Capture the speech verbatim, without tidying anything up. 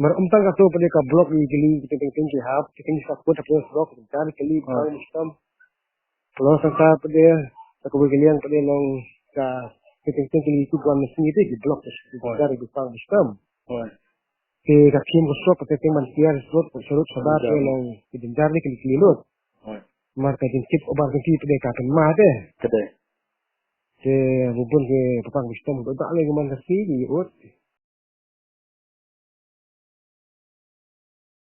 Mar um tang kato pat de ka block ïa kali ki teng teng ki hap, ki teng ki sa kut ha pdeng surok, ki teng ki kali, ki teng ki stam. Ka long sangta pat de, sa kawei ka liang pat de long ka, ki teng teng kali ki wan na sngi te ki block, ki teng ki pang ki stam. Te ka khim ka sop, ka teng teng ban tiar sop, ka surok sabat de long ki teng de kali kali lut. Mar ka jingtip obar ka ti pat de ka pynma te. Te bun bun ki pang ki stam, ba le ki man ka ti ki ut.